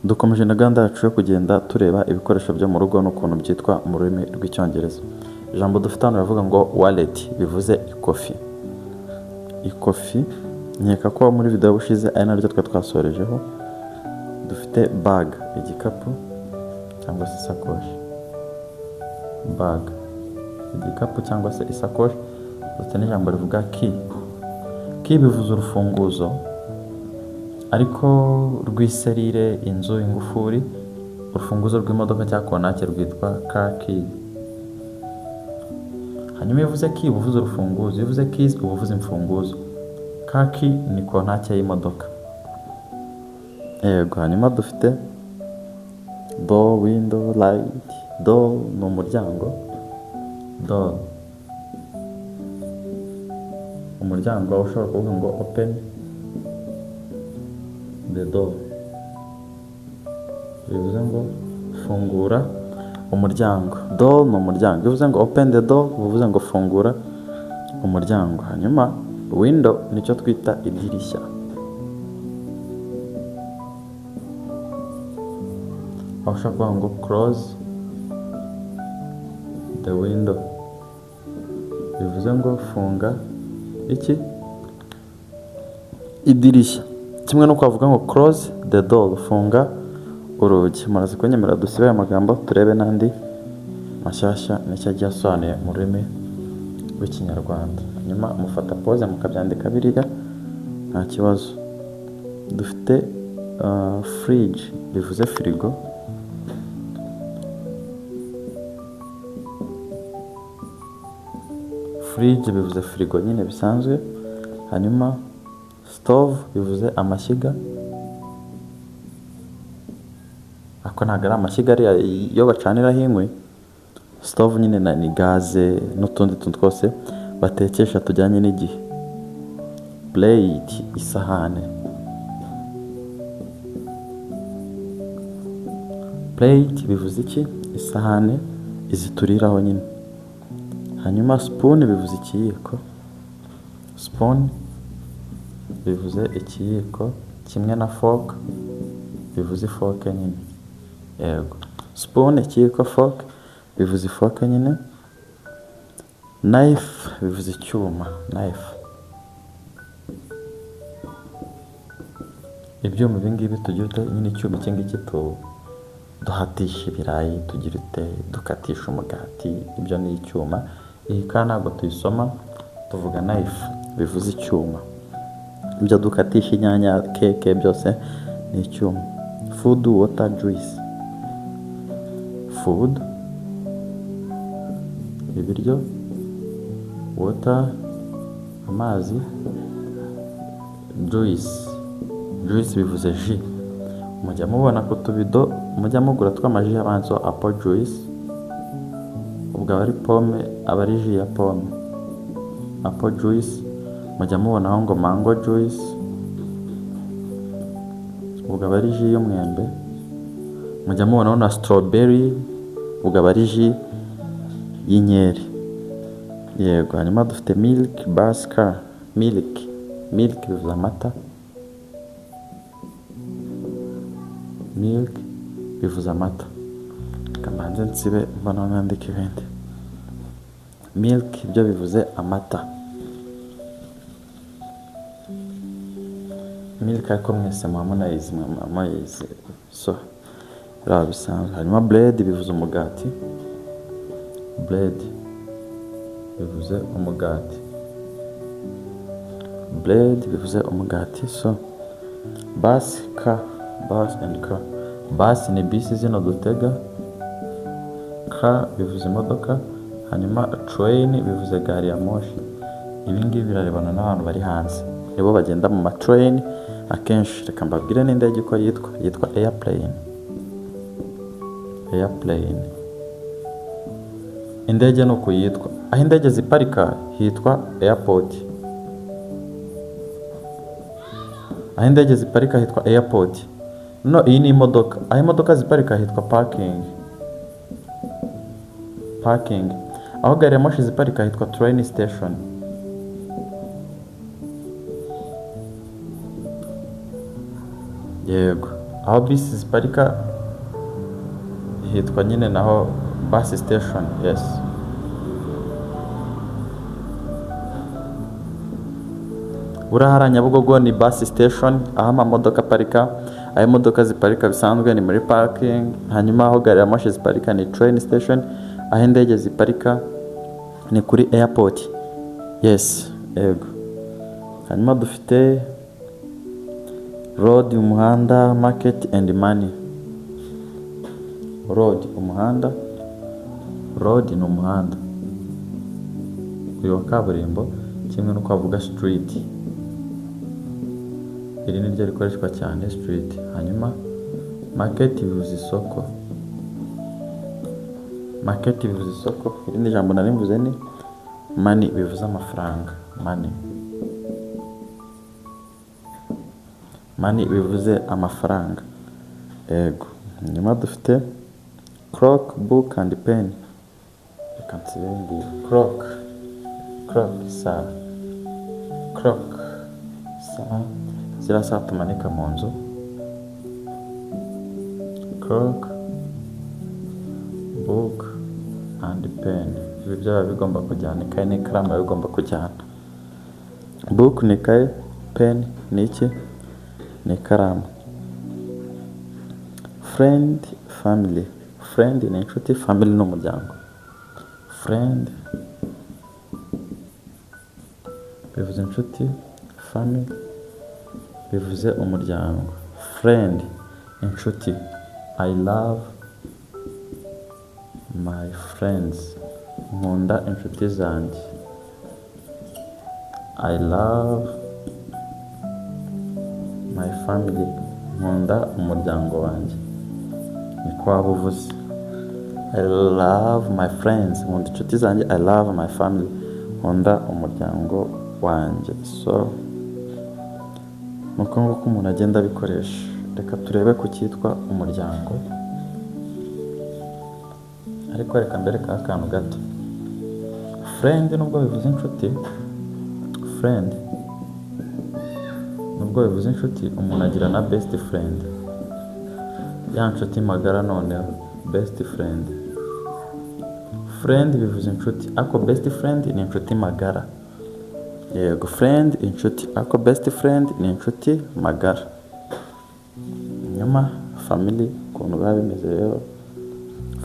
Dukomeje na gahunda yacu yo kugenda tureba ibikoresho byo mu rugo n'ukuntu byitwa mu rurimi rw'Icyongereza. Ijambo dufite hano riravuga ngo wallet, bivuze ikofi. Ikofi, nkeka ko muri video y'ubushize ari naryo twe twasorejeho. Dufite bag, igikapu cyangwa se isakoshi. Bag, igikapu cyangwa se isakoshi. Dufite n'ijambo rivuga key. Key bivuze urufunguzo, ariko rw'iserire, inzu, ingufuri. Urufunguzo rw'imodoka cyangwa kontake rwitwa car key. Hanyuma iyo uvuze key uba uvuze urufunguzo, iyo uvuze keys uba uvuze imfunguzo. Car key ni kontake y'imodoka. Yego, hanyuma dufite door, window, light. Door ni umuryango, door umuryango, aho ushobora kuvuga ngo "Open the door", bivuze ngo fungura umuryango. Door ni umuryango. Iyo uvuze ngo "Open the door", uba uvuze ngo fungura umuryango. Hanyuma window nicyo twita idirishya, aho ushobora kuvuga ngo "Close the window", bivuze ngo funga iki? Idirishya. Kimwe no kwavuga ngo "Close the door", funga urugi. Muraza kunyemera dusibe aya magambo, turebe n'andi mashyashya n'icyo agiye asobanuye mu rurimi rw'Ikinyarwanda. Hanyuma mufata pause mukabyandika biriya, nta kibazo. Dufite fridge, bivuze firigo. Fridge bivuze firigo nyine bisanzwe. Hanyuma stove bivuze amashyiga, ariko ntabwo ari amashyiga ariya iyo bacaniraho inkwi. Stove nyine ni gaze n'utundi tuntu twose batekesha tujyanye n'igihe. Plate, isahane. Plate bivuze iki? Isahane, izi turiraho nyine. Hanyuma spoon bivuze ikiyiko. Spoon bivuze ikiyiko, kimwe na fork bivuze ifoke nyine. Yego, spoon ikiyiko, fork bivuze ifoke nyine. Knife bivuze icyuma. Knife, ibyuma ibi ngibi tugira ute nyine, icyuma iki ngiki duhatisha ibirayi, tugira ute, dukatisha umugati, ibyo ni icyuma. Iyi ka ntabwo tuyisoma, tuvuga knife, bivuze icyuma. Ibyo dukatisha inyanya, keke, byose ni icyuma. Food, water, juice. Food, ibiryo, water, amazi, juice. Juice bivuze jus. Mujya mubona ku tubido mujya mugura tw'amaji abanza apple juice, ubwo aba ari pome, aba ari jus ya pome, apple juice. Mujya mubonaho ngo mango juice, ubwo aba ari jus y'umwembe. Mujya mubonaho na strawberry, ubwo aba ari jus y'inkeri. Yego, hanyuma dufite milk, bus, car. Milk, milk bivuze amata. Milk bivuze amata. Reka mbanze nsibe, mbona nandika ibindi. Milk byo bivuze amata. Milk ariko mwese muba munayizi, muba muyizi, so biriya bisanzwe. Hanyuma bread bivuze umugati. Bread bivuze umugati. Bread bivuze umugati. So bus, car. Bus and car. Bus ni bisi zino dutega, car bivuze imodoka, hanyuma train bivuze gari ya moshi. Ibi ngibi birarebana n'abantu bari hanze, nibo bagenda mu ma train akenshi. Reka mbabwire n'indege uko yitwa. Yitwa airplane. Airplane, indege ni uku yitwa. Aho indege ziparika hitwa airport. Aho indege ziparika hitwa airport. No iyi ni imodoka. Aho imodoka ziparika hitwa parking. Parking. Aho gari ya moshi ziparika hitwa train station. Yego, aho gari ya moshi ziparika hitwa train station. Aho bisi ziparika hitwa nyine naho bus station, yes. Buriya hariya Nyabugogo ni bus station, aho amamodoka aparika. Aho imodoka ziparika bisanzwe ni muri parking. Hanyuma aho gari ya moshi ziparika ni train station. Aho indege ziparika ni kuri airport, yes, yego. Hanyuma dufite road, umuhanda, market and money. Road, umuhanda. Road ni umuhanda uyu wa kaburimbo, kimwe n'uko bavuga street. Iri ni ryo rikoreshwa cyane, street. Hanyuma market bivuze isoko. Market bivuze isoko. Irindi jambo nari mvuze ni money, bivuze amafaranga. Money, money bivuze amafaranga, yego. Hanyuma dufite clock, book and pen. Reka nsibe ngiyi. Clock, clock, isaha. Clock, isaha, ziriya saha tumanika mu nzu. Clock, book and pen, ibi byaba bigomba kujyana. Ikayi n'ikaramu biba bigomba kujyana. Book ni ikayi, pen ni iki? Ni ikaramu. Friend, family. Friend ni inshuti, family ni umuryango. Friend bivuze inshuti, family bivuze umuryango. Friend, inshuti. I love my friends, nkunda inshuti zanjye. I love my family, nkunda umuryango wanjye, niko waba uvuze. I love my friends, nkunda inshuti zanjye. I love my family, nkunda umuryango wanjye. So ni uko nguko umuntu agenda abikoresha. Reka turebe ku cyitwa umuryango, ariko reka mbereke akantu gato. Friend nubwo bivuze inshuti, friend nubwo bivuze inshuti, umuntu agira na best friend, ya nshuti magara. Noneho best friend, friend bivuze inshuti, ariko best friend ni inshuti magara. Yego, friend inshuti, ariko best friend ni inshuti magara. Nyuma family, ukuntu biba bimeze rero,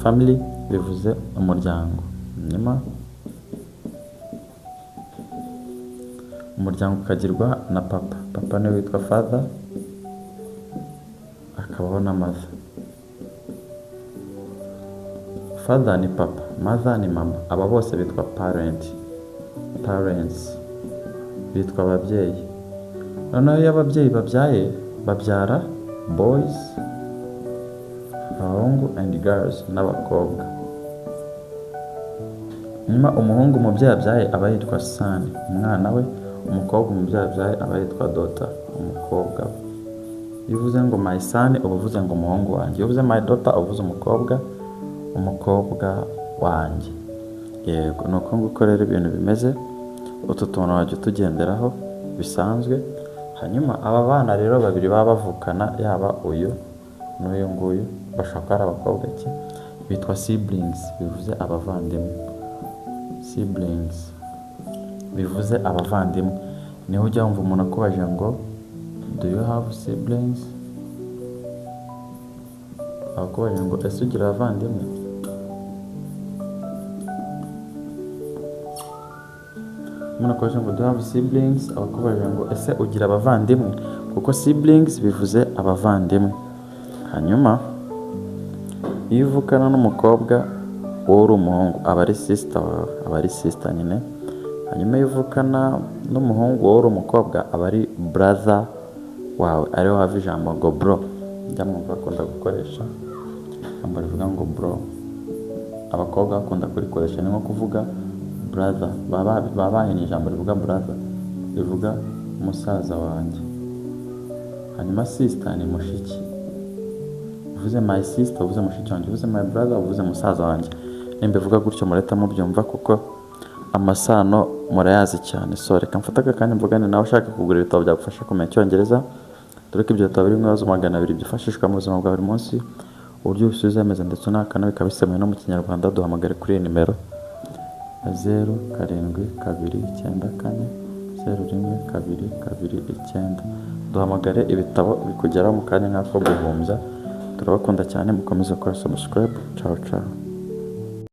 family bivuze umuryango. Nyuma umuryango ukagirwa na papa. Papa niwe witwa father, akabaho na mother. Father ni papa, mother ni mama. Aba bose bitwa parent, parents bitwa ababyeyi. Noneho iyo ababyeyi babyaye, babyara boys, abahungu, and girls, n'abakobwa. Nyuma umuhungu umubyeyi abyaye aba yitwa son, umwana we. Umukobwa umubyeyi abyaye aba yitwa daughter, umukobwa we. Iyo uvuze ngo my son, uba uvuze ngo umuhungu wanjye. Iyo uvuze my daughter, uba uvuze umukobwa wanjye. Yego, ni uko nguko rero ibintu bimeze. Utu tuntu wajya utugenderaho bisanzwe. Hanyuma aba bana rero babiri baba bavukana, yaba uyu n'uyu nguyu, bashobora kuba ari abakobwa ki, bitwa siblings, bivuze abavandimwe. Siblings bivuze abavandimwe. Niho ujya wumva umuntu akubajije ngo "Do you have siblings?" Akubajije ngo "Ese ugira abavandimwe?" Umuntu akubajije ngo "Do you have siblings?", aba akubajije ngo "Ese ugira abavandimwe?", kuko siblings bivuze abavandimwe. Hanyuma iyo uvukana n'umukobwa wowe uri umuhungu, aba ari sister wawe, aba ari sister nyine. Hanyuma iyo uvukana n'umuhungu wowe uri umukobwa, aba ari brother wawe, ariho hava ijambo ngo bro. Njya mwumva bakunda gukoresha ijambo rivuga ngo bro, abakobwa bakunda kurikoresha, ni nko kuvuga brother. Baba bahinnye ijambo rivuga brother, rivuga musaza wanjye. Hanyuma sister ni mushiki. Uvuze my sister, uvuze mushiki wanjye. Uvuze my brother, uvuze musaza wanjye. Nimba ivuga gutyo murahita mubyumva, kuko amasano murayazi cyane. So reka mfate aka kanya mvugane nawe ushaka kugura ibitabo byagufasha kumenya Icyongereza. Dore ko ibyo bitabo birimo ibibazo 200 byifashishwa mu buzima bwa buri munsi, uburyo ubisubiza bimeze ndetse unahakana, bikaba bisemuye no mu Kinyarwanda. Duhamagare kuri iyi nimero ya 0729401229. Duhamagare, ibitabo bikugeraho mu kanya nk'ako guhumbya. Turabakunda cyane, mukomeze gukora subscribe. Ciao ciao.